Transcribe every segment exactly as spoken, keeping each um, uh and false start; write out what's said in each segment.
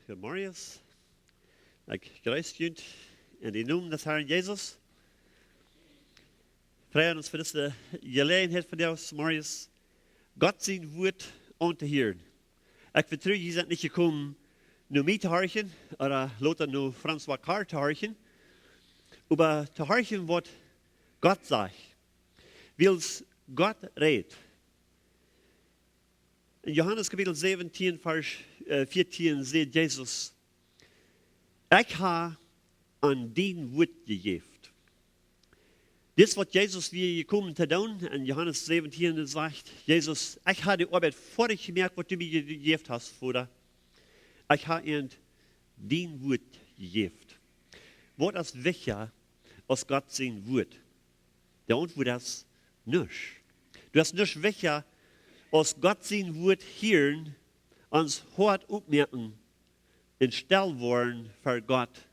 Goodemorjes. Ekj jreess junt en dän Nomen des Herrn Jesus. Frei ons fa dise Jeläajenheit vondoag zemorjes Gott sien Wuat auntohieren. Ekj vetru, jie sent nich jekomen no mie to horchen, ooda lota no François Carr to horchen, oba to horchen waut Gott sajcht. Wiels Gott rät. En Johanes Kapitel säwentieen, Varsch, äh, vieetieen sajcht Jesus: "Ekj ha an dien Wuat jejäft." Dit waut Jesus wia jekomen to doonen, en Johanes säwentieen sajcht Jesus: "Ekj ha de Oabeit foadich jemoakt, waut du mie je-, jejäft hast, Voda. Ekj ha an dien Wuat jejäft." Waut es wichtja aus Gott sien Wuat? De Auntwuat es nuscht. Du hast nuscht wichtja aus Gott sien Wuat hieren, ons Hoat opmoaken un stell woaren fa Gott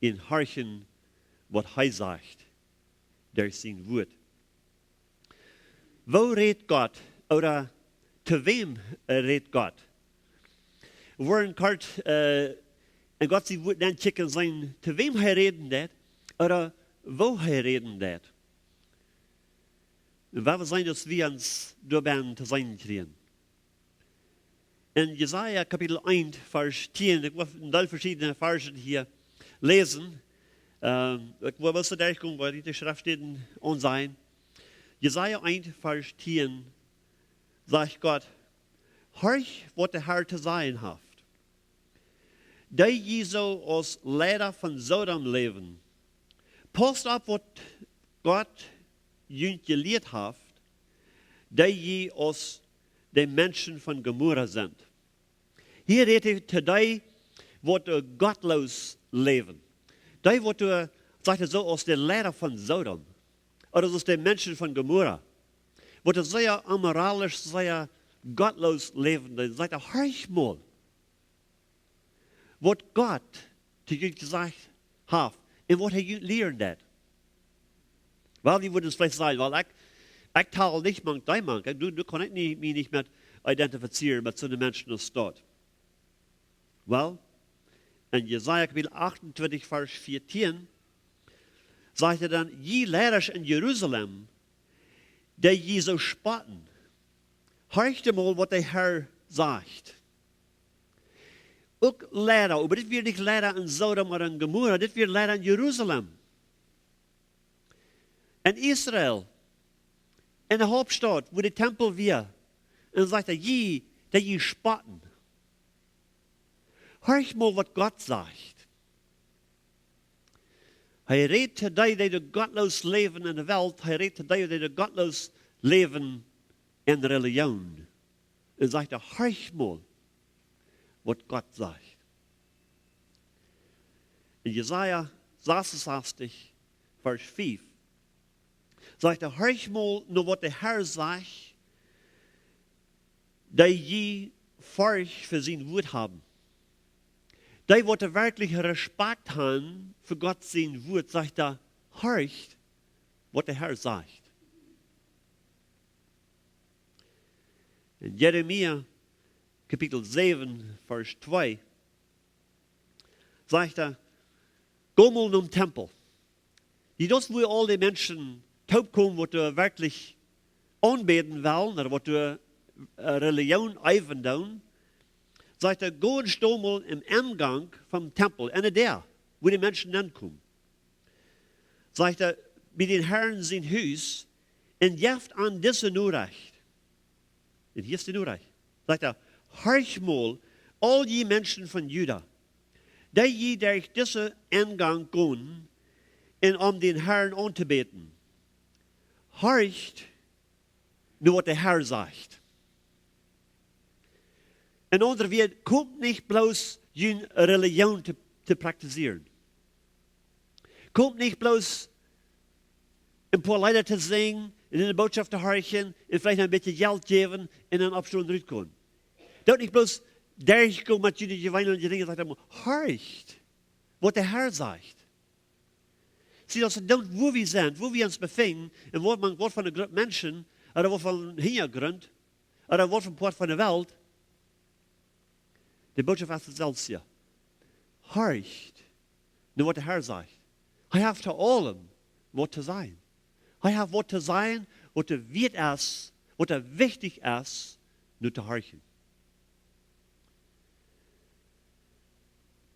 un horchen waut hee sajcht derch sien Wuat. Woo rät Gott, ooda to wäm, äh, rät Gott? Wie woaren kort, äh, en Gott sien Wuat dan kjikjen seenen, to wäm hee räden deit, ooda woo hee räden deit. Un wua wie seenen, daut wie ons doabie to seenen kjrieen. En Jesaja Kapitel eent, Varsch tieen, ekj woa een Deel veschiedne Varschen hia läsen. Ähm, ekj woa bloos doa derchkomen, wua dee Schreftstäden aun sent. Jesaja eent, Varsch tieen, sajcht Gott: "Horcht, waut de Herr to sajen haft. Dee jie soo aus Leida von Sodom läwen, paust opp, waut Gott junt jelieet haft, dee jie aus de Menschen von Gomorra sent." Hia rät hee to dee, waut, äh, gottloos läwen. Dee, waut, äh, sajcht hee soo, aus de Leida von Sodom, ooda aus de Menschen von Gomorra, waut sea amoralisch, sea gottloos läwen. Dan sajcht hee: "Horcht mol, waut Gott to junt jesajcht haft un waut hee junt lieren deit." Well, wie wudden veleicht sajen: "Well, ekj, ekj tal nich mank dee mank. Ekj, doa, doa kaun ekj nie, mie nich met identifizieren, met soone Menschen aus daut." Well, en Jesaja Kapitel achtuntwintich, Varsch vieetieen, sajcht hee dan: "Jie Leidasch en Jerusalem, dee jie soo spotten, horcht mol, waut de Herr sajcht." Uk Leida, oba dit wia nich Leida en Sodom ooda en Gomorra, dit wia Leida en Jerusalem, en Israel, en de Hauptstaut, wua de Tempel wia. Un sajcht hee: "Jie, dee jie spotten, horcht mol, waut Gott sajcht." Hee rät to dee, dee doa gottloos läwen en de Welt. Hee rät to dee, dee doa gottloos läwen en Religion. Un sajcht hee: "Horcht mol, waut Gott sajcht." En Jesaja sasunsastich, Varsch fief, sajcht hee: "Horcht mol no waut de Herr sajcht, dee jie Forcht fa sien Wuat haben. Dee, waut werkjlich Respekt haben fa Gott sien Wuat", sajcht hee: "Horcht, waut de Herr sajcht." En Jeremia Kapitel säwen, Varsch twee, sajcht hee: "Go mol nom Tempel." Dit es, wua aul dee Menschen toopkomen, waut doa werkjlich aunbäden wellen, ooda waut doa, äh, Religion eewen doonen. Sajcht hee: "Go un sto mol em Engank vom Tempel, enne Däa, wua dee Menschen nenkomen." Sajcht hee: "Bie dän Herrn sien Hus, un jeft an dise Norecht." Un hia es de Norecht. Sajcht hee: "Horcht mol, aul jie Menschen von Juda, dee jie derch dise Engank gonen, un om dän Herrn auntobäden. Horcht no waut de Herr sajcht." En aundre Wieed, komt nich bloos jun Religion to, to praktizieren. Komt nich bloos een poa Leeda to sinjen un eene Bootschoft to horchen un veleicht een bät Jelt jäwen un dan oppstonen un rutgonen. Doot nich bloos derchkomen met june jeweenelje Dinja, sajcht hee: "Horcht, waut de Herr sajcht." See, daut es dan, wua wie sent, wua wie ons befinjen, un waut maun, waut fa eene Grupp Menschen, ooda waut fa een Hinjagrunt, ooda waut fa een Poat von de Welt, De Bootschoft es daut selwje. Horcht no waut de Herr sajcht. Hee haft to aulem waut to sajen. Hee haft waut to sajen, waut de wieet es, waut de wichtich es, no to horchen.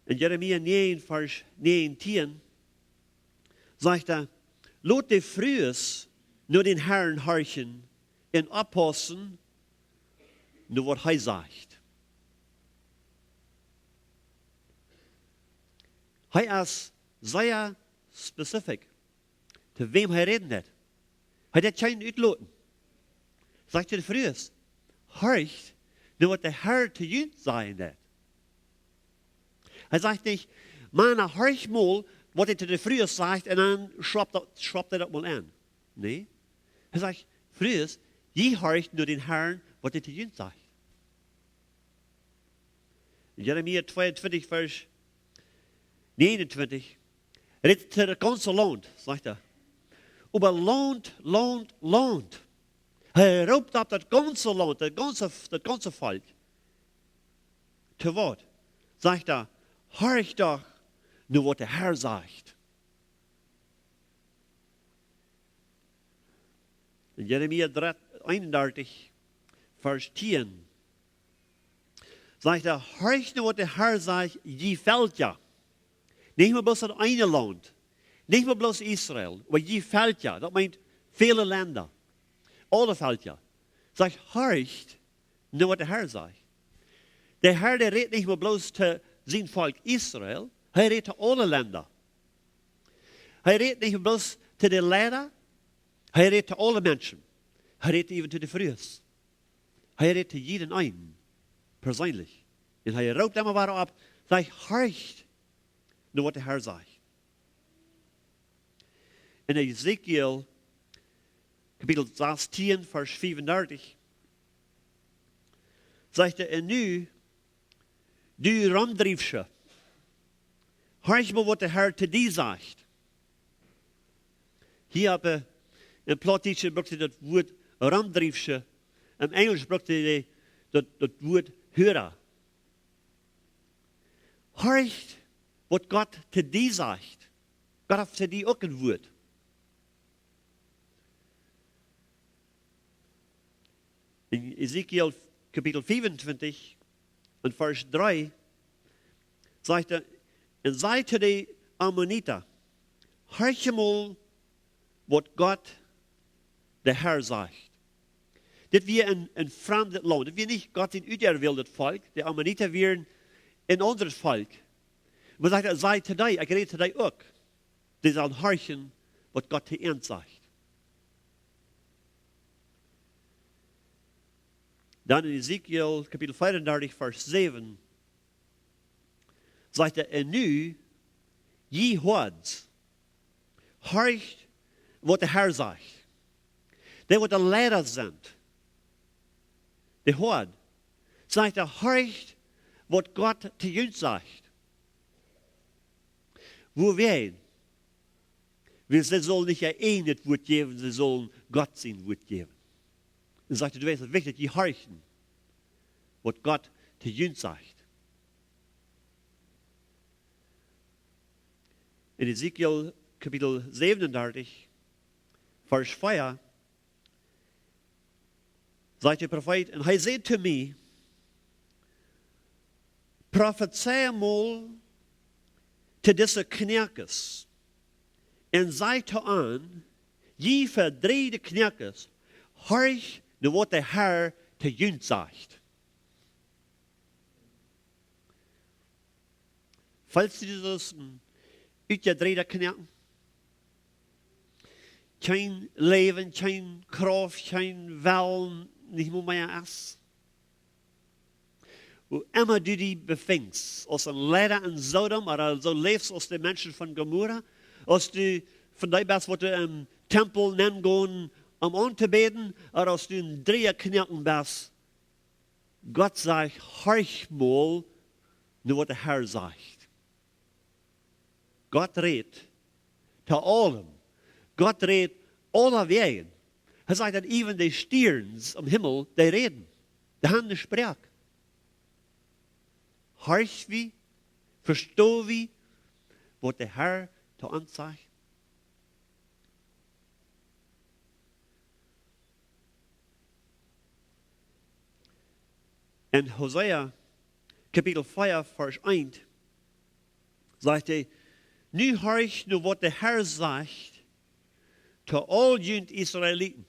En Jeremia näajen, Varsch näajen, tieen, sajcht hee: "Lot de Frues no dän Herrn horchen un oppaussen no waut hee sajcht." Hee es sea specific, to wäm hee räden deit. Hee deit kjeenen utloten. Sajcht to de Frues: "Horcht no waut de Herr to junt sajen deit." Hee sajcht nich: "Mana, horcht mol waut hee to de Frues sajcht un dan schaupt daut, schaupt hee daut mol aun." Nä. Hee sajcht: "Frues, jie horcht no dän Herrn, waut hee to junt sajcht." En Jeremia tweeuntwintich, Varsch näajenuntwintich, rät hee to daut gaunze Launt, sajcht hee: "Oba Launt, Launt, Launt." Hee roopt opp daut gaunze Launt, daut gaunze, daut gaunze Volkj. To waut? Sajcht hee: "Horcht doch no waut de Herr sajcht." En Jeremia dree, eenundartich, Varsch tieen, sajcht hee: "Horcht no waut de Herr sajcht, jie Velkja." Nich mea bloos daut eene Launt. Nich mea bloos Israel, oba jie Velkja. Daut meent väle Lenda. Aule Velkja. Sajcht: "Horcht no waut de Herr sajcht." De Herr, dee rät nich mea bloos to sien Volkj Israel. Hee rät to aule Lenda. Hee rät nich mea bloos to de Leida. Hee rät to aule Menschen. Hee rät uk to de Frues. Hee rät to jieda eenen perseenlich. Un hee roopt emma wada opp, sajcht: "Horcht no waut de Herr sajcht." En Ezekiel, Kapitel sastieen, Varsch fiewundartich, sajcht hee: "Un nu, du Romdriewsche, horch mol waut de Herr to die sajcht." Hia opp, äh, em Plautdietschen brukt hee daut Wuat Romdriewsche. Em Enjelschen brukt hee daut, daut Wuat Hurer. Horcht waut Gott to die sajcht. Gott haft to die uk een Wuat. En Ezekiel Kapitel fiewuntwintich un Varsch dree sajcht hee: "Un saj to de Ammonita: Horcht mol waut Gott de Herr sajcht." Dit wia een, een framdet Launt. Dit wia nich Gott sien uterwähltet Volkj. De Ammonita wieren een aundret Volkj. Oba sajcht hee: "Saj to dee, ekj räd to dee uk. Dee sellen horchen waut Gott to an sajcht." Dan en Ezekiel Kapitel fiewundartich, Varsch säwen, sajcht hee: "Un nu, jie Hoads, horcht waut de Herr sajcht." Dee waut de Leida sent. De Hoad. Sajcht hee: "Horcht waut Gott to junt sajcht." Wuawäajen? Wiels see sullen nich äa ieejnet Wuat jäwen, see sullen Gott sien Wuat jäwen. Un sajcht hee, daut es wichtich, jie horchen waut Gott to junt sajcht. En Ezekiel Kapitel säwenundartich, Varsch vea, sajcht de Profeet: "Un hee säd to mie: Profezei mol to dise Kjnäakes, un saj to an: Jie vedreide Kjnäakes, horcht no waut de Herr to junt sajcht." Feelst du die aus een utjedreida Kjnoaken? Kjeen Läwen, kjeen Krauft, kjeen Wellen, nich mol mea es. Wua emma du die befinjst, aus een Leida en Sodom, ooda soo läfst aus de Menschen von Gomorra, aus du von dee best, waut em Tempel nengonen om auntobäden, ooda aus du een dreeja Kjnoaken best, Gott sajcht: "Horch mol no waut de Herr sajcht." Gott rät to aulem. Gott rät aulawäajen. Hee sajcht, daut even de Stierns aum Himmel, dee räden. Dee han eene Sproak. Horch wie? Vesto wie, waut de Herr to ons sajcht? En Hosea Kapitel vea, Varsch eent, sajcht hee: "Nu horcht no waut de Herr sajcht to aul junt Israeliten."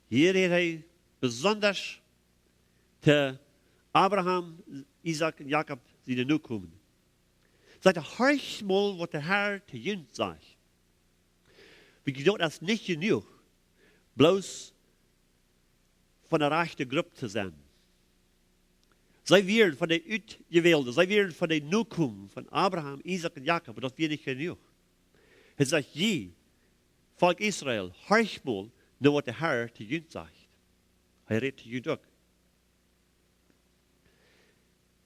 Hia rät hee besondasch to Abraham, Isaak un Jakob, siene Nokomen. Sajcht hee: "Horcht mol waut de Herr to junt sajcht." Wie daut es nich jenuach, bloos von de rajchte Grupp to sennen. See wieren von de Utjewälde, see wieren von de Nokomen von Abraham, Isaak un Jakob, daut wia nich jenuach. Hee sajcht: "Jie, Volkj Israel, horcht mol no waut de Herr to junt sajcht." Hee rät to junt uk.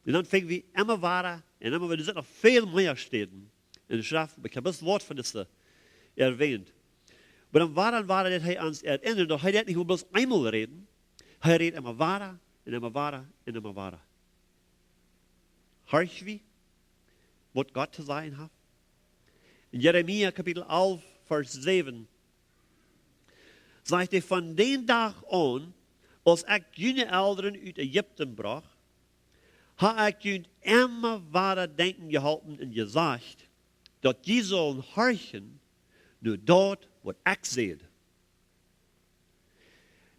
Un dan finj wie emma wada, un emma wada, doa sent noch väl mea Städen en de Schreft, oba ekj hab bloos waut von dise erwähnt. Oba dan wada un wada deit hee ons erinnern, daut hee daut nich bloos eemol rät, hee rät emma wada un emma wada un emma wada. Horch wie, waut Gott to sajen haft? En Jeremia Kapitel alf, Varsch säwen, sajcht hee: "Von dän Dach aun, aus ekj june Elren ut Ägipten brocht, hab ekj junt emma wada denkjen jeholpen un jesajcht, daut jie sullen horchen no daut, waut ekj säd."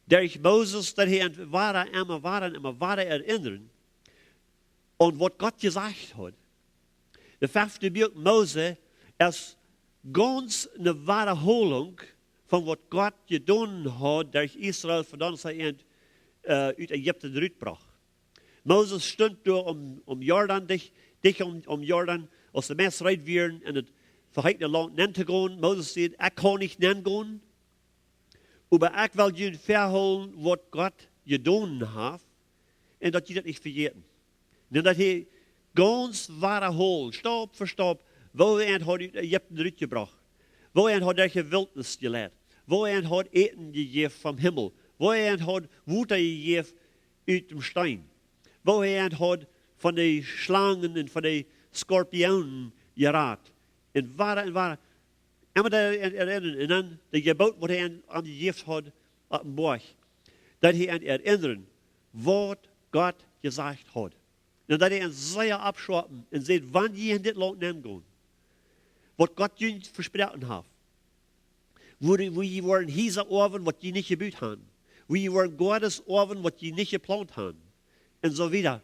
Derch Moses, daut hee an wada, emma wada un emma wada erinnern aun waut Gott jesajcht haud. De fefte Buak Mose es gaunz eene Wadaholunk von waut Gott jedonen haud derch Israel, von daut hee an, äh, ut Ägipten rutbrocht. Moses stunt doa om, om Jordan, dicht, dicht om, om Jordan, aus de Menschen reed wieren, en daut veheetne Launt nenn to gonen. Moses säd: "Ekj kaun nich nenn gonen, oba ekj well junt väahoolen, waut Gott jedonen haft, un daut jie daut nich vejäten." Un dan daut hee gaunz wadaholen, Staup fa Staup, woo hee an haud ut Ägipten rutjebrocht, woo hee an haud derch de Wiltnis jeleit, woo hee an haud Äten jejäft vom Himmel, woo hee an haud Wota jejäft ut däm Steen, woo hee an haud von de Schlangen un von de Skorpionen jerat. Un wada un wada. Emma doaraun erinnern. Un dan de Jeboot, waut hee an, an jejäft haud opp dän Boajch. Daut hee an erinnern, waut Gott jesajcht haud. Un daut hee an sea aufschaupen un säd: "Wan jie en dit Launt nenn gonen, waut Gott junt vesproaken haft, wua, wua jie woaren Hiesa oawen, waut jie nich jebut haben, wua jie woaren Goades oawen, waut jie nich jeplaunt haben, un soo wieda."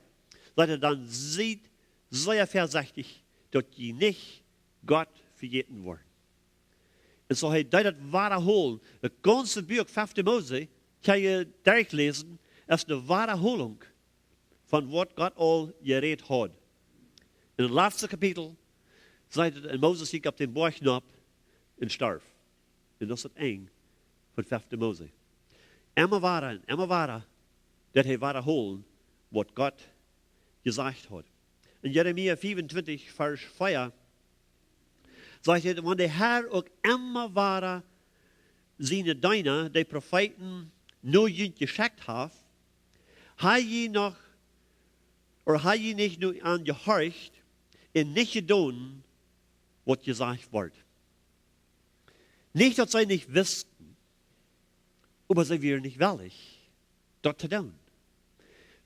Sajcht hee: "Dan siet sea väasechtich, daut jie nich Gott vejäten woaren." Un soo hee deed daut wadaholen. Daut gaunze Buak fefte Mose, kaun jie derchläsen, es eene Wadaholunk von waut Gott aul jerät haud. En daut latste Kapitel sajcht et: "Un Moses jinkj opp dän Boajch nopp un storf." Un daut es daut Enj von fefte Mose. Emma wada un emma wada, daut hee wadaholen, waut Gott jesajcht haud. En Jeremia fiefuntwintich, Varsch vea, sajcht et: "Wan de Herr uk emma wada siene Deena, de Profeeten, no junt jeschekjt haft, ha jie noch, ooda ha jie nich no an jehorcht un nich jedonen, waut jesajcht wort?" Nich, daut see nich wisten, oba see wieren nich wellich, daut to doonen.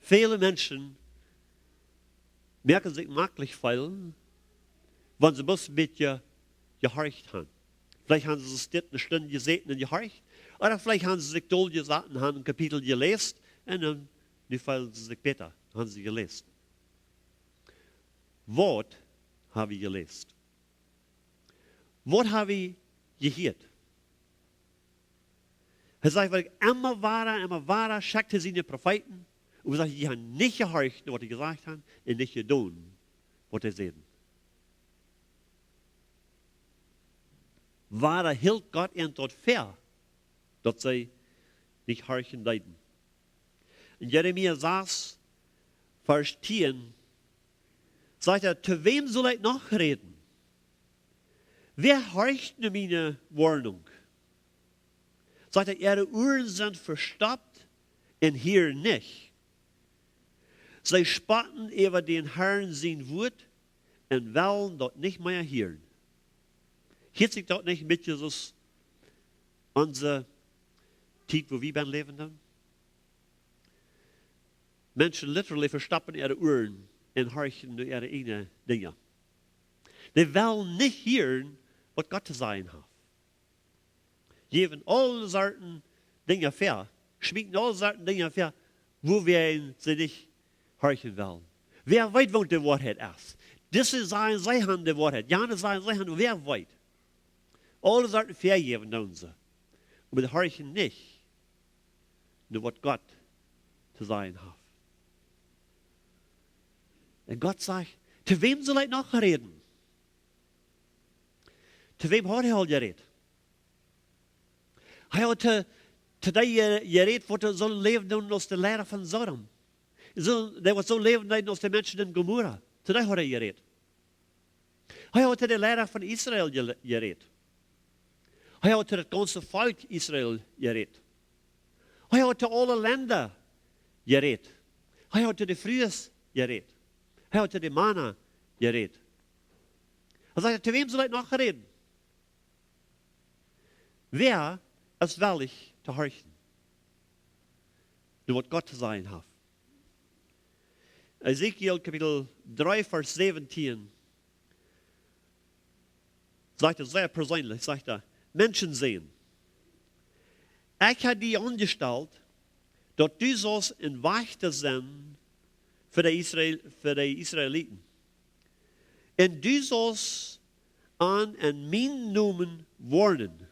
Väle Menschen moaken sikj maklich feelen, wan see bloos een bät jehorcht haben. Veleicht haben see dit eene Stund jesäten un jehorcht, ooda veleicht haben see sikj doll jesat un haben een Kapitel jeläst, un dan, nu feelen see sikj bäta, haben see jeläst. Waut hab wie jeläst? Waut hab wie jehieet? Hee sajcht: "Wan ekj emma wada, emma wada schekjt hee siene Profeeten, un sajcht: Jie haben nich jehorcht, waut ekj jesajcht hab, un nich jedonen, waut ekj säd." Wada hilt Gott an daut väa, daut see nich horchen deeden. En Jeremia sas, Varsch tieen, sajcht hee: "To wäm saul ekj noch räden? Wäa horcht no miene Woarnunk?" Sajcht hee: "Äare Uaren sent vestoppt un hieren nich. See spotten äwa dän Harn sien Wuat un wellen daut nich mea hieren. Hieet sikj daut nich met Jesus onse Tiet, wua wie bie läwen dan? Menschen literally vestoppen äare Uaren un horchen no äare eejne Dinja. Dee wellen nich hieren, waut Gott to sajen haft. Jäwen aule Sorten Dinja väa, schmieten aule Sorten Dinja väa, wua wie see nich horchen wellen. Wäa weet, waut de Woarheit es? Dise sajen, see han de Woarheit. Jane sajen, see han, wäa weet. Aule Sorten väajäwen doonen see. Oba dee horchen nich no waut Gott to sajen haft. Un Gott sajcht: To wäm saul ekj noch räden? To wäm haud hee aul jerät? Hee haud to, to dee je-, jerät, waut doa sullen läwen doonen aus de Leida von Sodom. Soo, dee waut soo läwen deeden aus de Menschen en Gomorra. To dee haud hee jerät. Hee haud to de Leida von Israel jele-, jerät. Hee haud to daut gaunze Volkj Israel jerät. Hee haud to aule Lenda jerät. Hee haud to de Frues jerät. Hee haud to de Mana jerät. Hee sajcht: To wäm saul ekj noch räden? Wäa es wellich to horchen no waut Gott to sajen haft? Ezekiel Kapitel dree, Varsch säwentieen, sajcht hee sea perseenlich, sajcht hee: Menschensän, ekj hab die aunjestalt, daut du saust een Wajchta sennen fa de Israel-, fa de Israeliten. Un du saust an en mienen Nomen woarnen,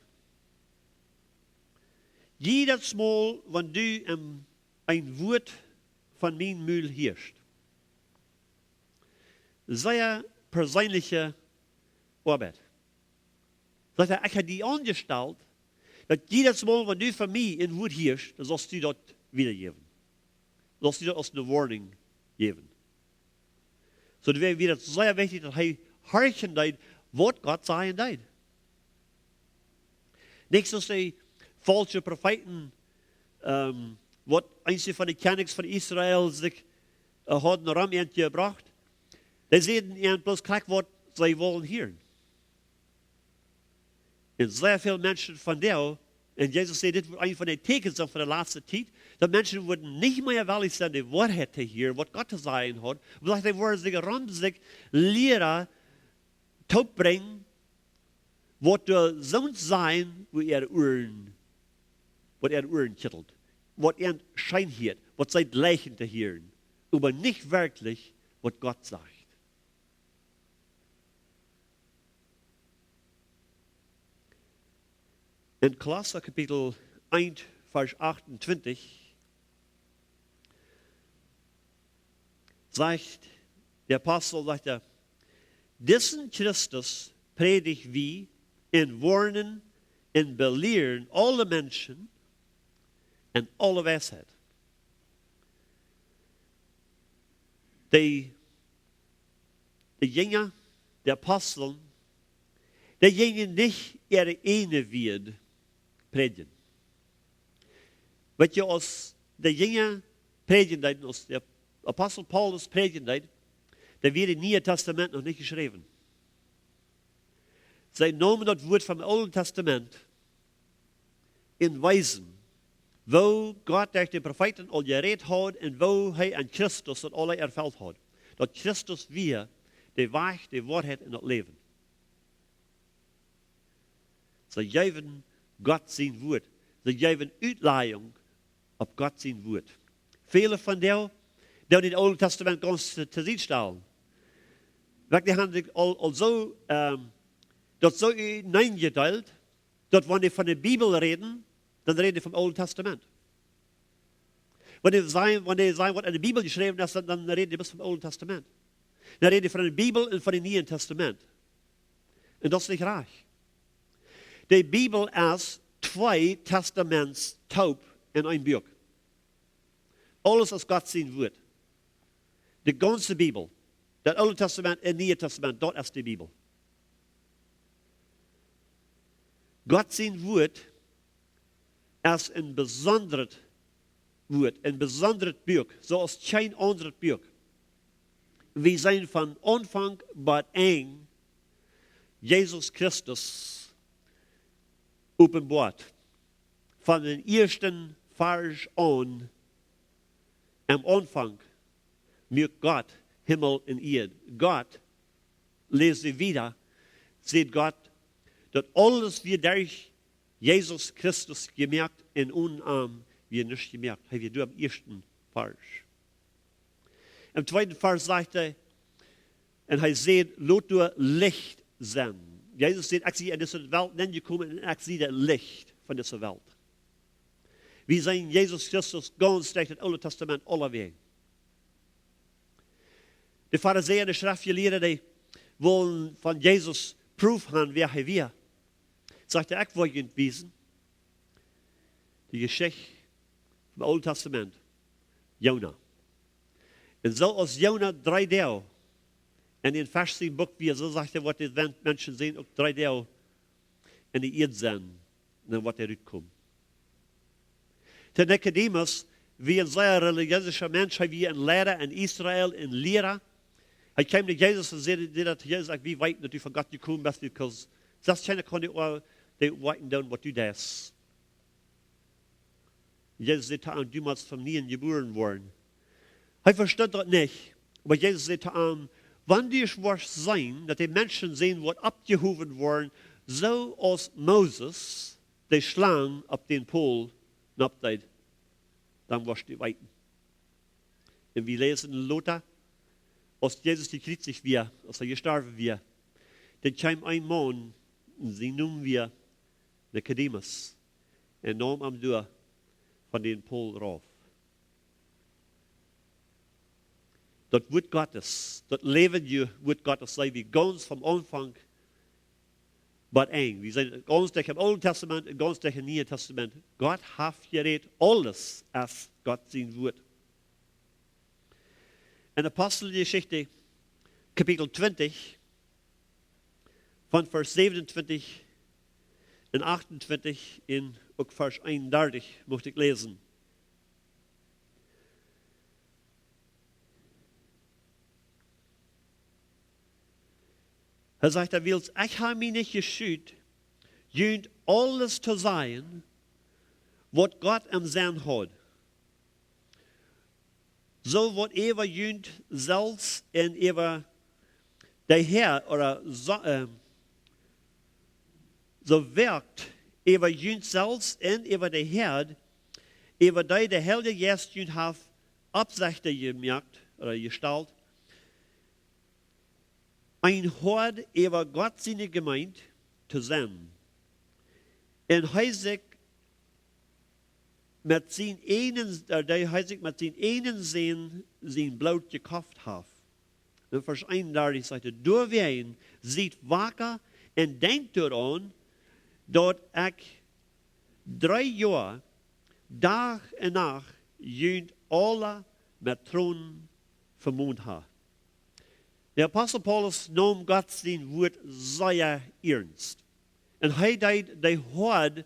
jiedet Mol, wan du een, een Wuat von mien Mul hieescht. Sea perseenliche Oabeit. Sajcht hee: Ekj hab die aunjestalt, daut jiedet Mol, wan du von mie een Wuat hieescht, dan saust du daut wiedajäwen. Saust du daut aus eene Woarnunk jäwen. Soo, doawäajen wia daut sea wichtich, daut hee horchen deed, waut Gott sajen deed. Nich soo aus de faulsche Profeeten, ähm, waut eenje von de Kjennichs von Israel sikj, äh, hauden rom äant jebrocht. Dee säden äant bloos krakjt, waut see wullen hieren. Un sea väl Menschen von dee, un Jesus säd, dit woat een von de Tieekjens sennen fa de latste Tiet, daut Menschen woaren nich mea wellich sennen, de Woarheit to hieren, waut Gott to sajen haud. Oba daut dee woaren sikj rom sikj Liera toopbrinjen, waut doa soont sajen, waut äare Uaren, waut äare Uaren kjitelt, waut an scheen hieet, waut see jlikjen to hieren, oba nich werkjlich, waut Gott sajcht. En Kolossa Kapitel eent, Varsch achtuntwintich, sajcht de Apostel, sajcht hee: Disen Christus prädjen wie un woarnen un belieren aule Menschen en aule Weisheit. De, de Jinja, de Apostel, dee jinjen nich äare eejne Wieed prädjen. Weet jie, aus de Jinja prädjen deeden, aus de Apostel Paulus prädjen deed, dan wia daut Niee Tastament noch nich jeschräwen. See neemen daut Wuat vom Oolen Tastament un wiesen, woo Gott derch de Profeeten aul jerät haud un woo hee en Christus daut aula erfelt haud. Daut Christus wia de Wajch, de Woarheit un daut Läwen. See jeewen Gott sien Wuat. See jeewen Utlajunk opp Gott sien Wuat. Väle von dee, dee daut Oole Tastament gaunz to, to Sied stalen. Werkjlich, dee haben sikj aul, aul soo, ähm, daut soo uteneen jedeelt, daut wan dee von de Bibel räden, dan räden dee vom Oolen Tastament. Wan dee sajen, wan dee sajen, waut en de Bibel jeschräwen es, dan, dan räden dee bloos vom Oolen Tastament. Dan räden dee von de Bibel un von daut Niee Tastament. Un daut es nich rajcht. De Bibel es twee Testaments toop en een Buak. Aules es Gott sien Wuat. De gaunze Bibel, daut Oole Tastament un Niee Tastament, daut es de Bibel. Gott sien Wuat es een besondret Wuat, een besondret Buak, soo aus kjeen aundret Buak. Wie seenen von Aunfank bat Enj Jesus Christus openboat. Von dän ieeschten Varsch aun, aum Aunfank muak Gott Himmel un Ieed. Gott, läs wie wieda, sajcht Gott, daut aules wia derch Jesus Christus jemoakt un onen am wia nuscht jemoakt. Hee wia doa aum ieeschten Varsch. Em tweeden Varsch sajcht hee, un hee säd: "Lot doa Licht sennen." Jesus sajcht: "Ekj sie en dise Welt nenjekomen un ekj sie daut Licht von dise Welt." Wie seenen Jesus Christus gaunz derch daut Oole Tastament aulawäajen. De Farisäa un de Schreftjelieede, dee wullen von Jesus Proof haben, wäa hee wia. Sajcht hee: "Ekj woa junt wiesen de Jeschicht vom Oolen Tastament, Jona. Un soo aus Jona dree Doag en dän Fesch sien Buck wia, soo sajcht hee, woat de Wen-, Menschensän uk dree Doag en de Ieed sennen, dan woat hee rutkomen." De Nikodemus wia een sea relijeesa Mensch, hee wia een Liera en Israel, een Liera. Hee kjeem no Jesus un säd, säd daut to Jesus: "Ekj, wie weeten, daut du von Gott jekomen best, because selfst kjeena kaun dee Oa-, dee Woakjen doonen, waut du deist." Jesus säd to am: "Du motst von nieem jebuaren woaren." Hee vestunt daut nich, oba Jesus säd to am: "Wan du woascht seenen, daut de Menschensän woat oppjehowen woaren, soo aus Moses de Schlang opp dän Pol nopp deed, dan woascht du weeten." Un wie läsen lota, aus Jesus jekjriezicht wia, aus hee jestorwen wia, dan kjeem een Maun, un sien Nomen wia Nikodemus, un neem am doa von dän Pol rauf. Daut Wuat Gottes, daut läwende Wuat Gottes, saj wie, gaunz vom Aunfank bat Enj. Wie seenen gaunz derch daut Oole Tastament un gaunz derch daut Niee Tastament. Gott haft jerät, aules es Gott sien Wuat. En Aposteljeschicht, Kapitel twintich, von Varsch säwenuntwintich un achtuntwintich un uk Varsch eenundartich mucht ekj läsen. Hee sajcht doa: "Wiels ekj hab mie nich jeschut, junt aules to sajen, waut Gott em Senn haud. Soo waut äwa junt selfst un äwa de Häad, ooda soo, äh, soo woat äwa junt selfst un äwa de Häad, äwa dee de Heilje Jeist junt haft Oppsechta jemoakt, ooda jestalt, een Hoad äwa Gott siene Jemeent to sennen. Un hee sikj met sien eenen, äh, dee hee sikj met sien eenen Sän sien Bloot jekoft haft." En Varsch eenundartich sajcht hee: "Doawäajen siet wacka un denkjt doaraun, daut ekj dree Joa, Dach un Nacht, junt aula met Tronen vemont hab." De Apostel Paulus neem Gott sien Wuat sea iernst. Un hee deed de Hoad,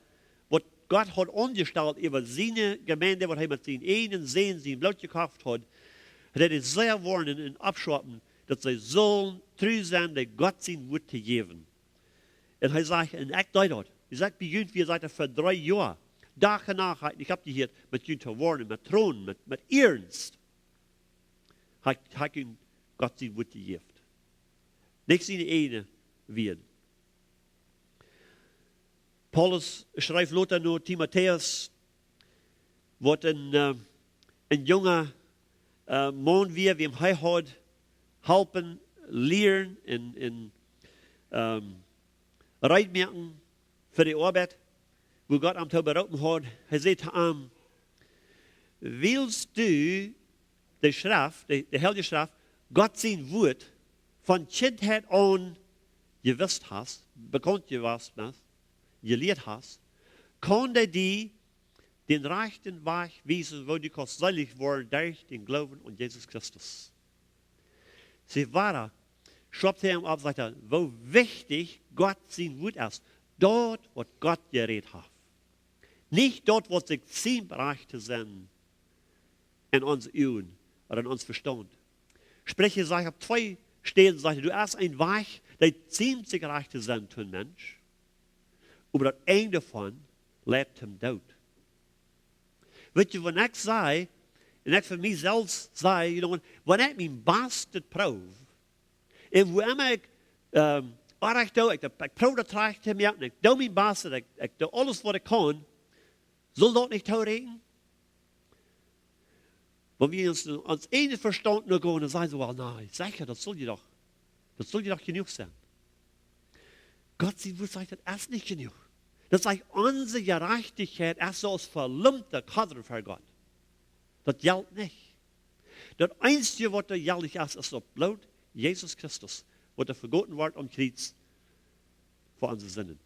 waut Gott haud aunjestalt äwa siene Jemeent, waut hee met sien eenen Sän sien Bloot jekoft haud, hee deed dee sea woarnen un oppschaupen, daut see sullen tru sennen, dee Gott sien Wuat to jäwen. Un hee sajcht: "Un ekj deed daut." Hee sajcht: "Bie junt wia ekj fa dree Joa, Dach un Nacht, hab ekj nich oppjehieet met junt to woarnen, met Tronen, met, met iernst. Hab ekj, hab ekj junt Gott sien Wuat jejäft." Nich siene eejne Wieed. Paulus schrift lota no Timotäus, waut een, äh, een junga, äh, Maun wia, wäm hee haud halpen lieren un, un, ähm, reed moaken fa de Oabeit, wua Gott am too beroopen haud. Hee säd to am: "Wiels du de Schreft, de, de Heilje Schreft, Gott sien Wuat, von Kjintheit aun jewist hast, bekaunt jewast best, jelieet hast, kaun dee die dän rajchten Wajch wiesen, woo du kaust seelich woaren derch dän Gloowen aun Jesus Christus." See, wada schaupt hee am opp, sajcht hee, woo wichtich Gott sien Wuat es. Daut, waut Gott jerät haft. Nich daut, waut sikj siemt rajcht to sennen, en onse Uagen ooda en ons Vestaunt. Spricha sajcht opp twee Städen, sajcht hee, doa es een Wajch, dee sieekj sikj rajcht to sennen to een Mensch, oba daut Enj doavon leit toom Doot. Weetst, wan ekj saj, un ekj fa mie selfst saj, you know, wan ekj mien Bastet proow, un wua emma ekj, ähm, orrajcht doo, ekj, ekj proow daut rajcht to moaken, ekj doo mien Bastet, ekj, ekj doo aules waut ekj kaun, saul daut nich toorieekjen? Wan wie ons, ons eejnet Vestaunt nogonen, dan sajen see, well, na, secha, daut saul je doch, daut saul je doch jenuach sennen. Gott sien Wuat sajcht, daut es nich jenuach. Daut sajcht, onse Jerajchtichkjeit es soo aus velumpte Kodren ver Gott. Daut jelt nich. Daut eensje waut doa jelich es, es daut Bloot Jesus Christus, waut doa vegoten wort aum Kjriez fa onse Sinden.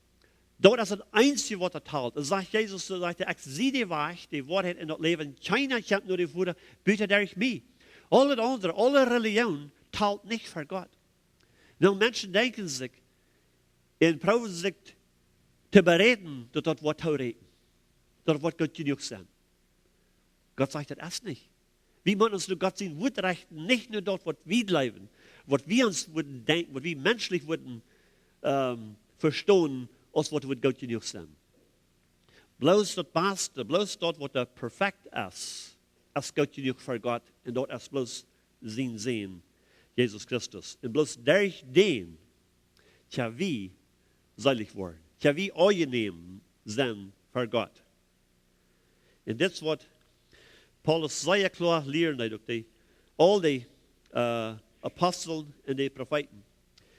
Daut es daut eensje waut doa talt. Un sajcht Jesus, soo sajcht hee, ekj sie de Wajch, de Woarheit un daut Läwen. Kjeena kjemt no dän Voda buta derch mie. Aul daut aundre, aule Relijoon talt nich ver Gott. Nu, Menschen denkjen sikj un proowen sikj to beräden, daut daut woat toorieekjen. Daut woat goot jenuach sennen. Gott sajcht, daut es nich. Wie motten ons no Gott sien Wuat rechten, nich no daut waut wie jleewen, waut wie ons wudden denkjen, waut wie menschlich wudden, ähm, vestonen, aus waut woat goot jenuach sennen. Bloos daut Baste, bloos daut waut doa perfekt es, es goot jenuach ver Gott, un daut es bloos sien Sän, Jesus Christus. Un bloos derch dän kjenn wie seelich woaren, kjenn wie aunjenäm sennen ver Gott. Un dit es waut Paulus sea kloa lieren deed, uk dee, aul dee, äh, Apostel un dee Profeeten.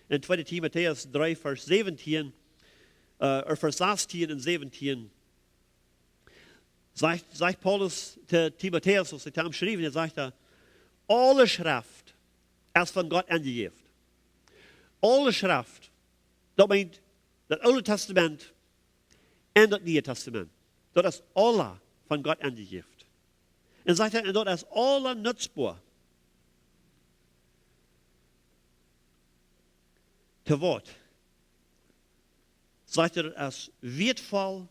En tweede Timotäus dree, Varsch säwentieen, äh, ooda Varsch sastieen un säwentieen, sajcht, sajcht Paulus to Timotäus, aus hee to am schreef, hee sajcht doa, aule Schreft es von Gott aunjejäft. Aule Schreft, daut meent daut Oole Tastament un daut Niee Tastament. Daut es aula von Gott aunjejäft. Un sajcht hee, un daut es aula nutzboa. To waut? Sajcht hee, daut es wieetvoll,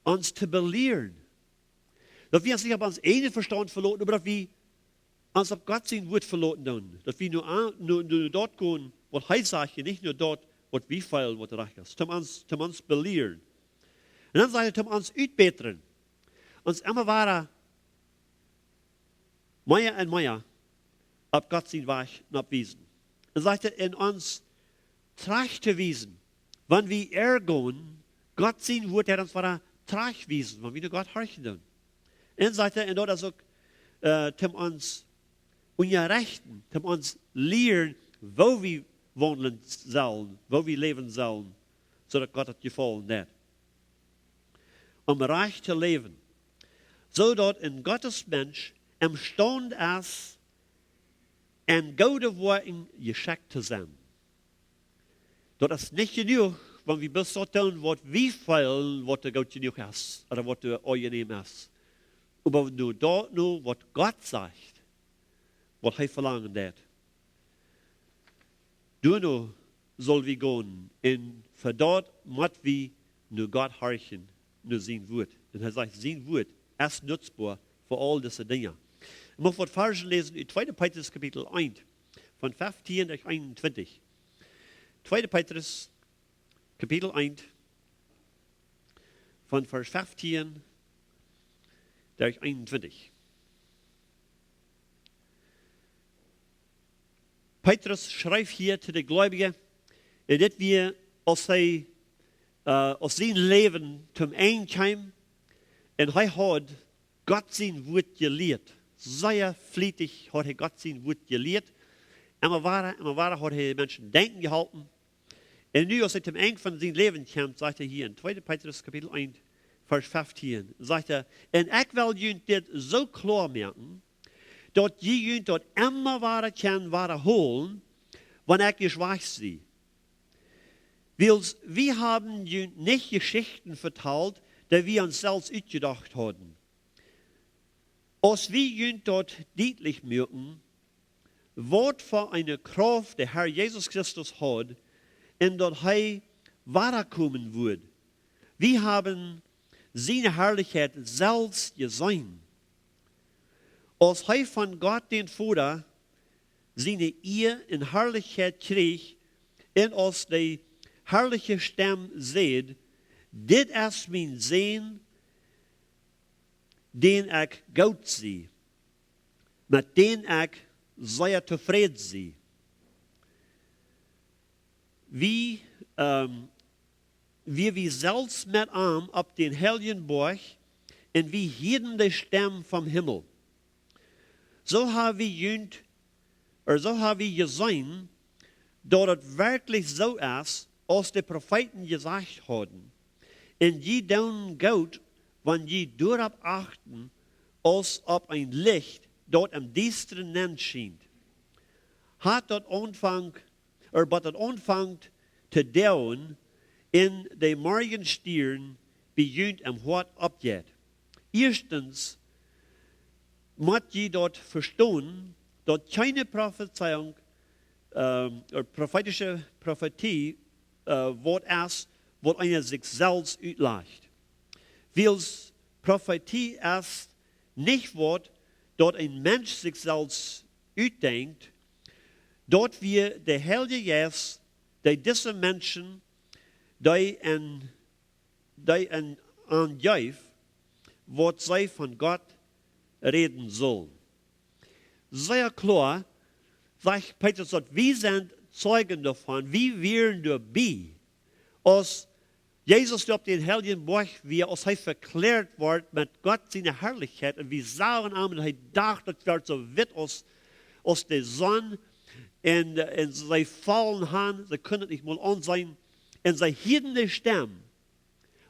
ons to belieren. Daut wie ons nich opp ons eejnet Vestaunt veloten, oba daut wie ons opp Gott sien Wuat veloten doonen. Daut wie no, a-, no, no daut gonen, waut hee sajcht, un nich no daut, waut wie feelen, waut rajcht es. Toom ons, toom ons belieren. Un dan sajcht hee, toom ons utbätren. Ons emma wada mea un mea opp Gott sien Wajch nopp wiesen. Un sajcht hee, en ons trajcht to wiesen, wan wie errgonen, Gott sien Wuat deit ons wada trajcht wiesen, wan wie no Gott horchen doonen. Un sajcht hee, un daut es uk, äh, toom ons unjarechten, toom ons lieren, woo wie waundlen sellen, woo wie läwen sellen, soo daut Gott daut jefaulen deit. Om rajcht to läwen, soo daut een Gottes Mensch emstaund es, en goode Woakjen jeschekjt to sennen. Daut es nich jenuach, wan wie bloos daut doonen, waut wie feelen, waut doa goot jenuach es, ooda waut doa aunjenäm es. Oba no daut, no waut Gott sajcht, waut hee velangen deit. Doano sell wie gonen, un fa daut mott wie no Gott horchen, no sien Wuat. Un hee sajcht, sien Wuat es nutzboa fa aul dise Dinja. Ekj mucht waut Varschen läsen ut tweede Petrus Kapitel eent, von feftieen bat eenuntwintich. Tweede Petrus Kapitel eent, von Varsch feftieen bat eenuntwintich. Petrus schreef hia to de Gleubje, un dit wia, aus hee, äh, aus sien Läwen toom Enj kjeem, un hee haud Gott sien Wuat jelieet. Sea flietich haud hee Gott sien Wuat jelieet. Emma wada, emma wada haud hee Menschen denkjen jeholpen. Un nu, aus hee toom Enj von sien Läwen kjemt, sajcht hee hia en tweede Petrus Kapitel eent, Varsch feftieen, sajcht hee: "Un ekj well junt dit soo kloa moaken, daut jie junt daut emma wada kjennen wadahoolen, wan ekj ieescht wajch sie. Wiels wie haben junt nich Jeschichten vetalt, dee wie ons selfst utjedocht hauden. Aus wie junt daut dietlich muaken, waut fa eene Krauft de Herr Jesus Christus haud, un daut hee wadakomen wudd. Wie haben siene Harlichkjeit selfst jeseenen. Aus hee von Gott dän Voda siene Ea un Harlichkjeit kjrieech un aus de harliche Stemm säd: "Dit es mien Sän, dän ekj goot sie, met dän ekj sea tofräd sie." Wie, ähm, wie, wie selfst met am opp dän heiljen Boajch, un wie hieeden de Stemm vom Himmel. Soo ha wie junt, ooda soo ha wie jeseenen, daut et werkjlich soo es, aus de Profeeten jesajcht hauden. Un jie doonen goot, wan jie doaropp achten, aus opp een Licht, daut em Diestren nenn schient, haft daut aunfangt, ooda bat daut aunfangt to doagen, un de Morjestierns bie junt em Hoat oppjeit. Ieeschtens mott jie daut vestonen, daut kjeene Profezeiunk, ähm, ooda profeetische Profetie, äh, waut es, waut eena sikj selfst utlajcht. Wiels Profetie es nich waut, daut een Mensch sikj selfst utdenkjt, daut wia de Heilje Jeist, dee dise Menschen, dee en, dee en aunjeef, waut see von Gott räden sullen. Sea kloa sajcht Petrus, daut wie sent Zeijen doavon, wie wieren doabie, aus Jesus doa opp dän heiljen Boajch wia, aus hee vekjleet wort met Gott siene Harlichkjeit, un wie sagen am, un hee docht, daut wort soo witt aus, aus de Sonn, un, un see foll han, see kunnen et nich mol aunseenen, un see hieeden de Stemm,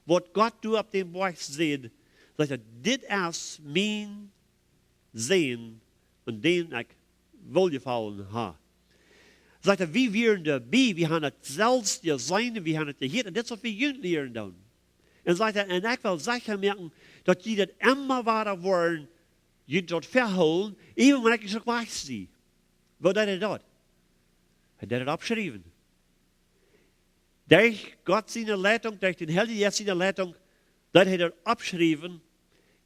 waut Gott doa opp dän Boajch säd, sajcht hee: "Dit es mien Sän, aun dän ekj Woljefaulen ha." Sajcht hee: "Wie wieren doabie, wie han et selfst jeseenen, wie han et jehieet, un dit es waut wie junt lieren doonen." Un sajcht hee: "Un ekj well secha moaken, daut jie daut emma wada woaren, junt daut vehoolen, iewen wan ekj uk wajch sie." Woo deed hee daut? Hee deed et oppschriewen. Derch Gott siene Leitunk, derch dän Heiljen Jeist siene Leitunk, daut hee daut oppschreef,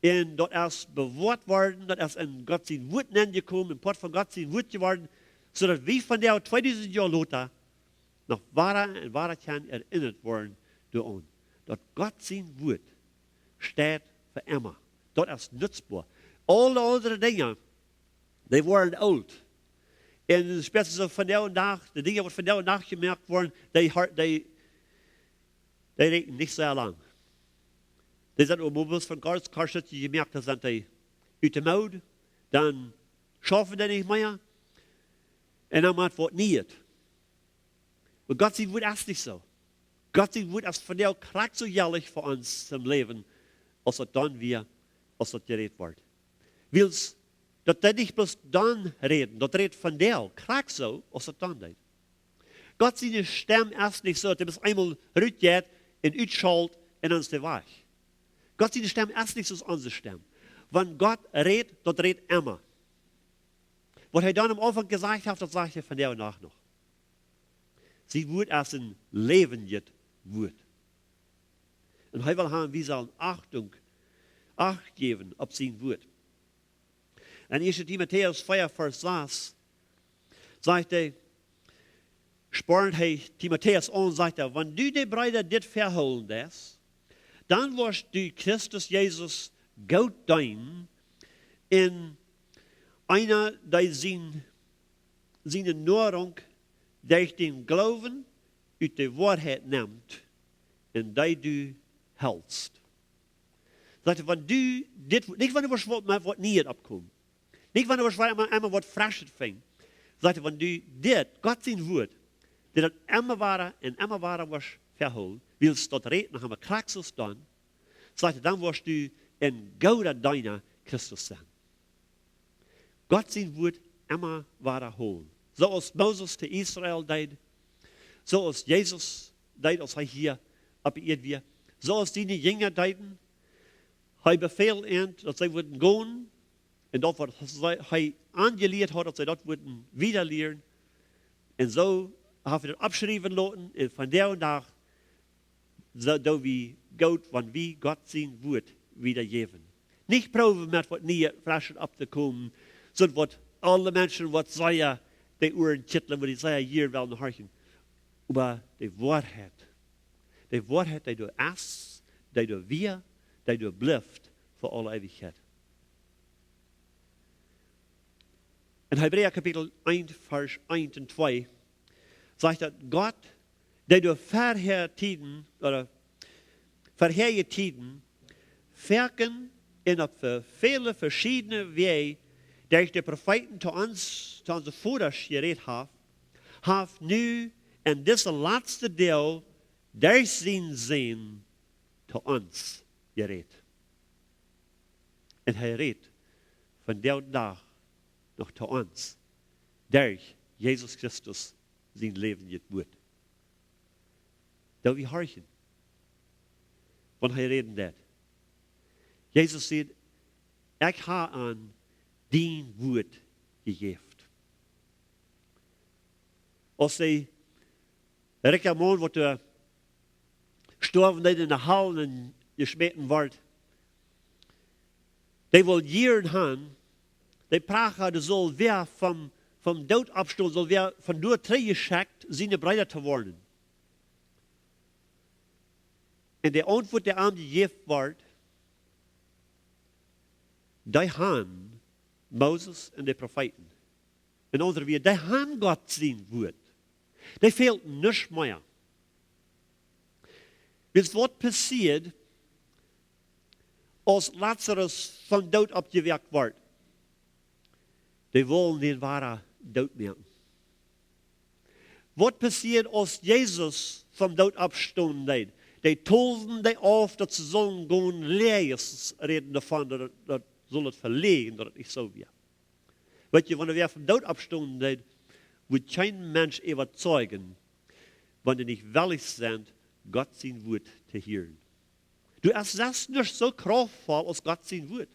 un daut es bewoat worden, daut es en Gott sien Wuat nenjekomen, en Poat von Gott sien Wuat jeworden, soo daut wie von doa tweedusent Joa lota noch wada un wada kjennen erinnert woaren doaraun, daut Gott sien Wuat steit fa emma. Daut es nutzboa. Aule aundre Dinja, dee woaren oolt. Un spätstens soo vondoag dän Dach, de Dinja, waut vondoag dän Dach jemoakt woaren, dee, har- dee, dee rieekjen nich sea lang. Dee sent opp Mobels von Kors, Korsets jemoakt, dan sent dee ut de Mood, dan schaufen dee nich mea. Un dan mott waut Nieet. Oba Gott sien Wuat es nich soo. Gott sien Wuat es vondoag krakjt soo jelich fa ons toom Läwen, aus daut dan wia, aus daut jerät wort. Wiels daut deed nich bloos dan räden, daut rät vondoag krakjt soo, aus daut dan deed. Gott siene Stemm es nich soo, daut hee bloos eemol rutjeit un utschault un dan es hee wajch. Gott siene Stemm es nich soo aus onse Stemm. Wan Gott rät, daut rät emma. Waut hee dan aum Aunfank jesajcht haft, daut sajcht hee vondoag noch. Sien Wuat es een läwendjet Wuat. Un hee well han, wie sellen Achtunk, Acht jäwen opp sien Wuat. En ieeschte Timotäus vea, Varsch sas, sajcht hee, spornt hee Timotäus aun, sajcht hee: "Wan du de Breeda dit vehoolen deist, dan woascht du Christus Jesus goot deenen, un eena, dee sien, siene Noarunk derch dän Gloowen ut de Woarheit nemt, un dee du helst." Sajcht hee: "Wan du dit, nich wan du woascht waut, mau waut Nieet oppkomen, nich wan du woascht emma, emma waut Freschet finjen." Sajcht hee: "Wan du dit, Gott sien Wuat, dit daut emma wada un emma wada woascht vehoolen, wiels daut rät noch emma krakjt soo aus dan," sajcht hee, "dan woascht du een gooda Deena Christus sennen." Gott sien Wuat emma wada hoolen. Soo aus Moses to Israel deed, soo aus Jesus deed, aus hee hia opp de Ieed wia, soo aus siene Jinja deeden. Hee befäld an, daut see wudden gonen, un daut waut hee, hee aunjelieet haud, daut see daut wudden wieda lieren. Un soo haft hee daut oppschriewen loten, un vondoag dän Dach, soo doo wie goot, wan wie Gott sien Wuat wieda jäwen. Nich proowen met waut nie, freshet opptokomen, sonda waut aule Menschen waut sea de Uaren kjitlen, waut dee sea jieren wellen horchen. Oba de Woarheit, de Woarheit, dee doa es, dee doa wia, dee doa blift fa aule Eewichkjeit. En Hebräa Kapitel eent, Varsch eent un twee sajcht daut Gott, dee doa verhäa Tieden, ooda verhäa Tieden, foaken un opp ve-, väle veschiedne Wäaj derch de Profeeten to ons, to onse Vodasch jerät haft, haft nu en dise latste Doag derch sienen Sän to ons jerät. Un hee rät vondoag dän Dach noch to ons derch Jesus Christus sien läwendjet Wuat. Doo wie horchen, wan hee räden deit. Jesus sajcht: "Ekj hab an dien Wuat jejäft." Aus de rikja Maun, waut doa stoawen deed, en de Hal jeschmäten wort, dee wull Jieren han, dee Pracha, dee sull wada vom, vom Doot oppstonen, sull wada von doa trigjjeschekjt, siene Breeda to woaren. Un de Auntwuat, dee am jejäft wort: "Dee han Moses un de Profeeten." En aundre Wieed, dee han Gott sien Wuat. Dee fält nuscht mea. Wiels waut passieed, aus Lazarus vom Doot oppjewakjt wort? Dee wullen dän wada doot moaken. Waut passieed, aus Jesus vom Doot oppstonen deed? Dee tolden dee auf, daut see sullen gonen Läajes räden doavon, daut, daut sull et veläajnen, daut et nich soo wia. Weet jie, wan wäa vom Doot oppstonen deed, wudd kjeen Mensch äwazeijen, wan dee nich wellich sent, Gott sien Wuat to hieren. Du, et es nuscht soo kraftvoll aus Gott sien Wuat.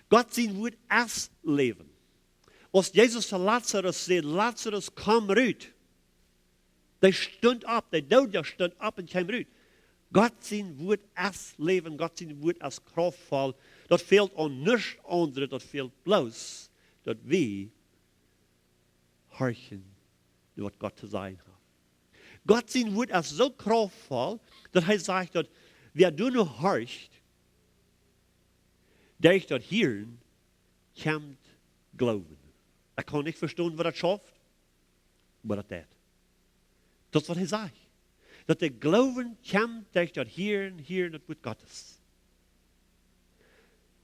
Gott sien Wuat es Läwen. Aus Jesus to Lazarus säd: "Lazarus, komm rut." Dee stunt opp, de Doodja stunt opp un kjeem rut. Gott sien Wuat es Läwen, Gott sien Wuat es kraftvoll. Daut fält aun nuscht aundret, daut fält bloos, daut wie horchen, waut Gott to sajen haft. Gott sien Wuat es soo kraftvoll, daut hee sajcht, daut wäa doano horcht, derch daut Hieren kjemt Gloowen. Ekj kaun nich vestonen, woo daut schauft, oba daut deit. Daut es, waut hee sajcht. Daut de Gloowen kjemt derch daut Hieren, Hieren daut Wuat Gottes.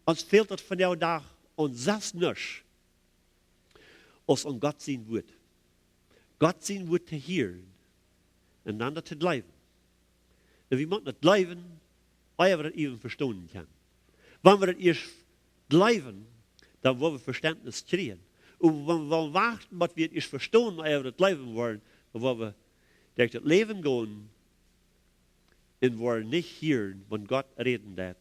Ons fält daut vondoag dän Dach aun sest nuscht aus aun Gott sien Wuat. Gott sien Wuat to hieren un dan daut to jleewen. Un wie motten daut jleewen, ea wie daut äwent vestonen kjennen. Wan wie daut ieescht jleewen, dan woa wie Vestentnis kjrieen. Un wan wie wachten, waut wie daut ieescht vestonen, ea wie daut jleewen woaren, dan woa wie derch daut Läwen gonen un woaren nich hieren, wan Gott räden deit.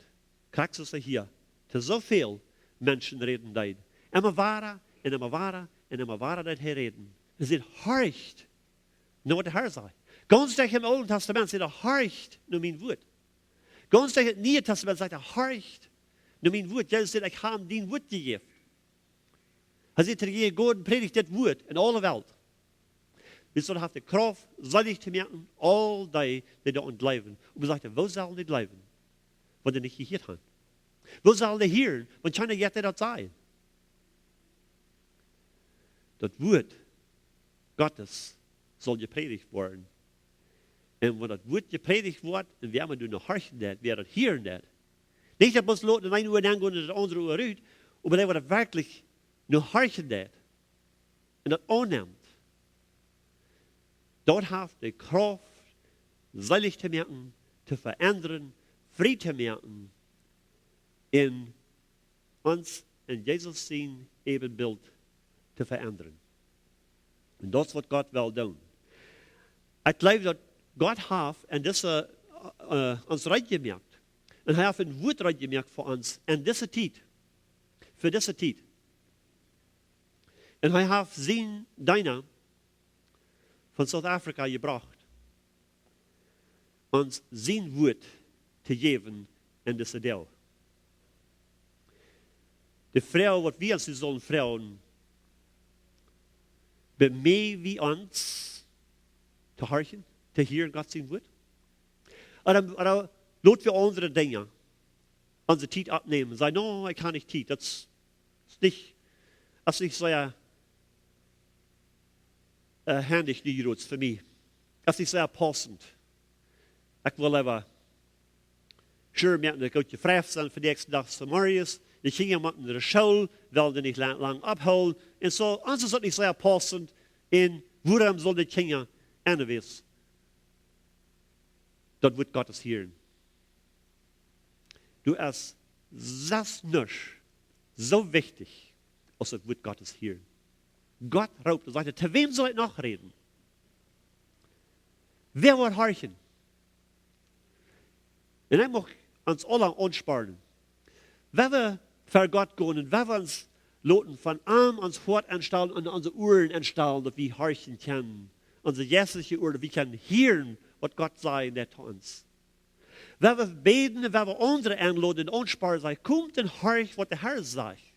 Krakjt soo aus hia to soo väl Menschen räden deed. Emma wada un emma wada un emma wada deed hee räden. Hee säd: "Horcht no waut de Har sajcht." Gaunz derch daut Oole Tastament sajcht hee: "Horcht no mien Wuat." Gaunz derch daut Niee Tastament sajcht hee: "Horcht no mien Wuat." Jesus säd: "Ekj hab dien Wuat jejäft." Hee säd: "Jie gonen, prädicht dit Wuat en aule Welt." Wiels daut haft de Krauft, seelich to moaken aul dee, dee doaraun jleewen. Un dan sajcht hee: "Woo sellen dee jleewen, wan dee nich jehieet haben? Woo sellen dee hieren, wan kjeena jeit dee daut sajen?" Daut Wuat Gottes saul jeprädicht woaren. Un wan daut Wuat jeprädicht woat, un wäa emma doano horchen deit, wäa daut hieren deit, nich daut bloos loten en een Ua nengonen un daut aundre Ua rut, oba dee, waut werkjlich no horchen deit un daut aunnemt, daut haft de Krauft, seelich to moaken, to veendren, frie to moaken, un ons en Jesus sien Äbenbilt to veendren. Un daut es, waut Gott well doonen. Ekj jleew, daut Gott haft en dise, äh, ons reed jemoakt. Un hee haft een Wuat reed jemoakt fa ons en dise Tiet. Fa dise Tiet. Un hee haft sienen Deena von South Africa jebrocht, ons sien Wuat to jäwen en dise Doag. De Froag, waut wie ons sellen froagen: Bemieeje wie ons to horchen, to hieren Gott sien Wuat? Ooda, ooda lot wie aundre Dinja onse Tiet aufnämen? Saj: "No, ekj hab nich Tiet. Daut es, es nich, es nich sea, äh, hendicht, dee Jrots fa mie. Es nich sea paussent. Ekj well leewa sure moaken, daut ekj goot jefreit sie fa dän näakjsten Dach zemorjes. De Kjinja motten no de School, well dee nich lang, lang aufhoolen." Un soo, ons es daut nich sea paussent. Un wuarom sellen de Kjinja anyways daut Wuat Gottes hieren? Du, es, es nuscht soo wichtich aus daut Wuat Gottes hieren. Gott roopt un sajcht: "To wäm saul ekj noch räden? Wäa woat horchen?" Un ekj mucht ons aula aunspornen, wan wie ver Gott gonen un wan wie ons loten von am ons Hoat enstalen un onse Uaren enstalen, daut wie horchen kjennen, onse jeistelje Uaren, daut wie kjennen hieren, waut Gott sajen deit to ons. Wan wie bäden, wan wie aundre enloden un aunspornen, sajen: "Komt un horcht, waut de Herr sajcht."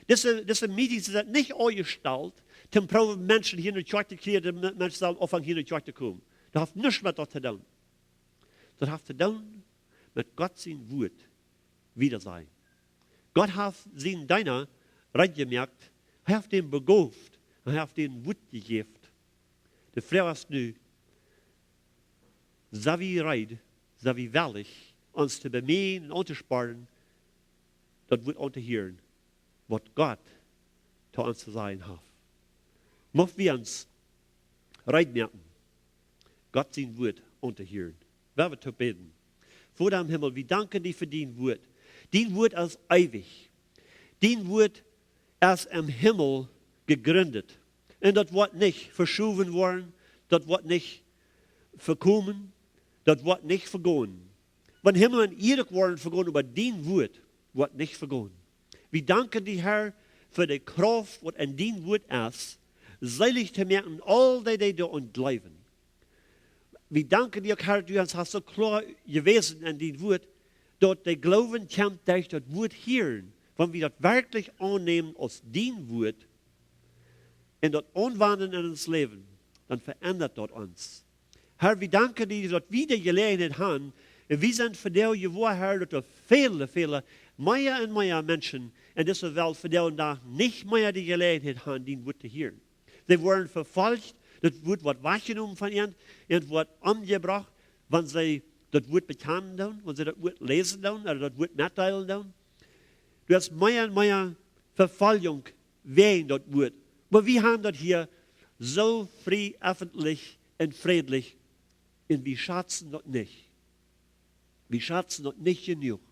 Dise, dise Meetings sent nich aunjestalt toom proowen Menschen hia no de Kjoakj to kjrieen, daut Me-, Menschen sellen aunfangen hia no de Kjoakj to komen. Daut haft nuscht met daut to doonen. Daut haft to doonen met Gott sien Wuat wiedasajen. Gott haft sienen Deena reed jemoakt, hee haft dän begooft un hee haft dän Wuat jejäft. De Froag es nu: Sent wie reed, sent wie wellich, ons to bemieejen un auntospornen, daut Wuat auntohieren, waut Gott to ons to sajen haft? Mucht wie ons reed moaken, Gott sien Wuat auntohieren? Wie woaren toop bäden. Voda em Himmel, wie danken die fa dien Wuat. Dien Wuat es eewich. Dien Wuat es em Himmel jejrint. Un daut woat nich veschowen woaren, daut woat nich vekomen, daut woat nich vegonen. Wan Himmel un Ieed woaren vegonen, oba dien Wuat woat nich vegonen. Wie danken die, Herr, fa de Krauft, waut en dien Wuat es, seelich to moaken aul dee, dee doaraun jleewen. Wie danken die uk, Herr, du hast soo kloa jewäsen en dien Wuat, daut de Gloowen kjemt derch daut Wuat hieren. Wan wie daut werkjlich aunnämen aus dien Wuat un daut aunwenjen en ons Läwen, dan veendat daut ons. Herr, wie danken die, daut wie de Jeläajenheit haben, un wie sent vondoag jewoa, Herr, daut doa väle, väle, mea un mea Menschen en dise Welt vondoag dän Dach nich mea de Jeläajenheit haben, dien Wuat to hieren. See woaren vefolcht, daut Wuat woat wajchjenomen von an, an woat omjebrocht, wan see daut Wuat bekjanen doonen, wan see daut Wuat läsen doonen, ooda daut Wuat metdeelen doonen. Doa es mea un mea Vefoljunk wäajen daut Wuat. Oba wie haben daut hia soo frie, effentlich un frädlich, un wie schazen daut nich. Wie schazen daut nich jenuach.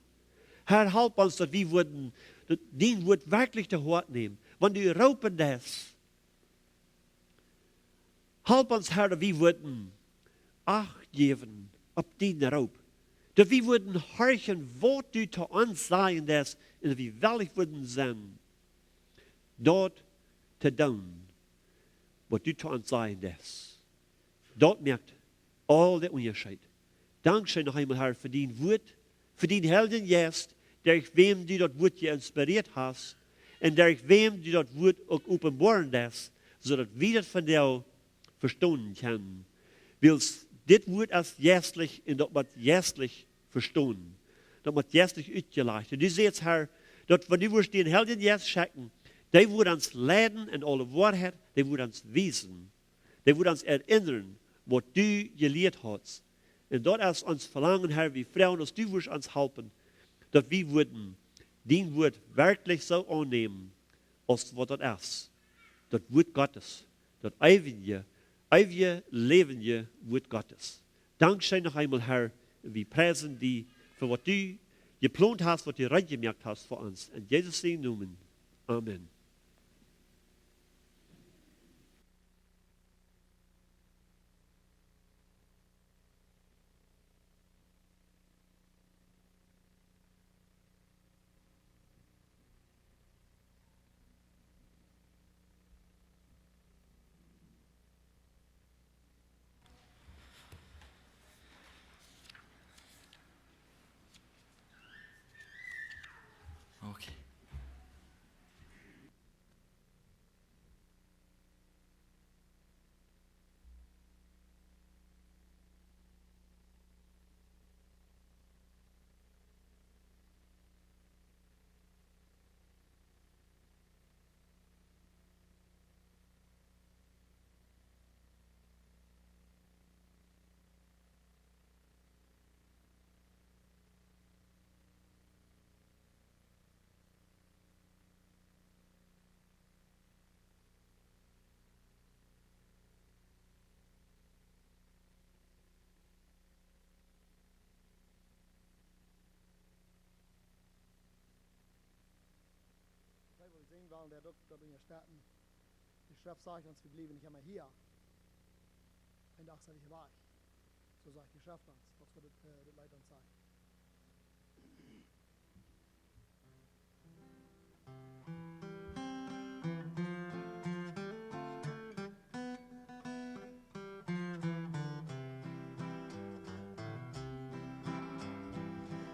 Herr, help ons, daut wie woaren daut, dien Wuat werkjlich to Hoat nämen. Wan du roopen deist, help ons, Herr, daut wie woaren Acht jäwen opp dienen Roop. Daut wie woaren horchen, waut du to ons sajen deist, un daut wie wellich woaren sennen, daut to doonen, waut du to ons sajen deist. Daut moakt aul dän Unjascheet. Dankscheen noch eemol, Herr, fa dien Wuat, fa dienen Heiljen Jeist, derch wäm du daut Wuat jeinspirieet hast un derch wäm du daut Wuat uk openboaren deist, soo daut wie daut vondoag vestonen kjennen. Wiels dit Wuat es jeistlich un daut woat jeistlich vestonen. Daut woat jeistlich utjelajcht. Un du sajchst, Herr, daut wan du woascht dienen Heiljen Jeist schekjen, dee woat ons leiden en aule Woarheit, dee woat ons wiesen, dee woat ons erinnern, waut du jelieet hast. Un daut es ons Velangen, Herr, wie froagen, daut du woascht ons halpen, daut wie woaren dien Wuat werkjlich soo aunnämen, aus waut daut es. Daut Wuat Gottes, daut eewje, eewje, läwendje Wuat Gottes. Dankscheen noch eemol, Herr, wie priesen die fa waut du jeplont hast, waut du reed jemoakt hast fa ons. En Jesus sienen Nomen. Amen. Okay. Daniel, dee uk daut unjastetten. De Schreft sajcht ons, wie bliewen nich emma hia. Een Dach sent wie hia wajch. Soo sajcht de Schreft ons. Daut es waut dit, äh, dit Leet ons sajcht.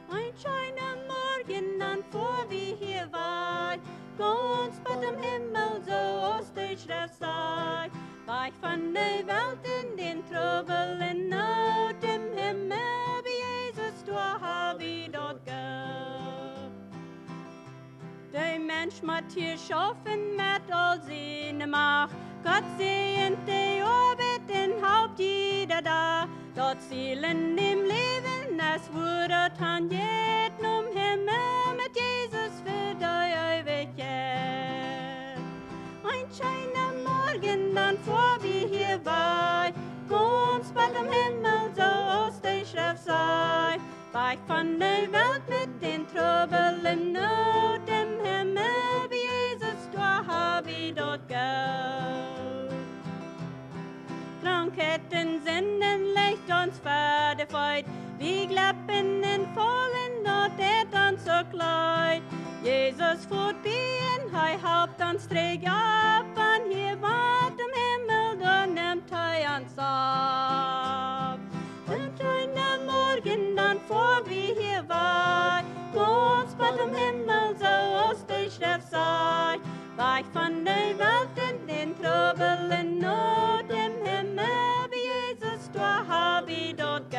Een scheena Morjen, dan foa wie hia wajch, gaunz bat däm Himmel, soo aus de Schreft sajcht. Wajch von de Welt un dän Trubbel un Noot, em Himmel bie Jesus, doa ha wie daut Goot. De Mensch mott hia schaufen met aul siene Macht. Gott säajent de Oabeit un halpt jieda Dach. Daut Ziel en däm Läwen es, wua daut han jeit, nom Himmel met Jesus fa de Eewichkjeit. Een scheena Morjen, dan foa wie hia wajch, gaunz bat däm Himmel, soo aus de Schreft sajcht. Wajch von de Welt met dän Trubbel un Noot, em Himmel bie Jesus, doa ha wie daut Goot. Krankheit un Sinden licht ons ver de Feet, wie gleppen un faulen, daut deit ons uk leet. Jesus foat bie un hee halpt ons trigj opp, un hia bat däm Himmel, doa nemt hee ons opp. Een scheena Morjen, dan foa wie hia wajch, gaunz bat däm Himmel, soo aus de Schreft sajcht. Wajch von de Welt un dän Trubbel un Noot, em Himmel bie Jesus, doa ha wie daut Goot.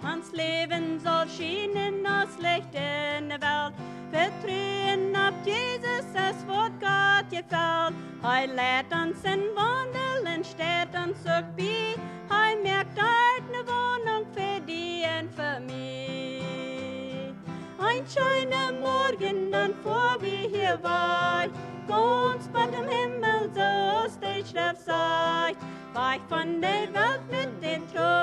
Ons Läwen saul schienen aus Licht en de Welt. Vetruen opp Jesus es waut Gott jefelt. Hee leit ons em Waundel un steit ons uk bie. Hee moakt doa ne Wonunk fa die un fa mie. Een scheena Morjen, dan foa wie hia wajch, gaunz bat däm Himmel, soo aus de Schreft sajcht. Wajch von de Welt met dän Trubbel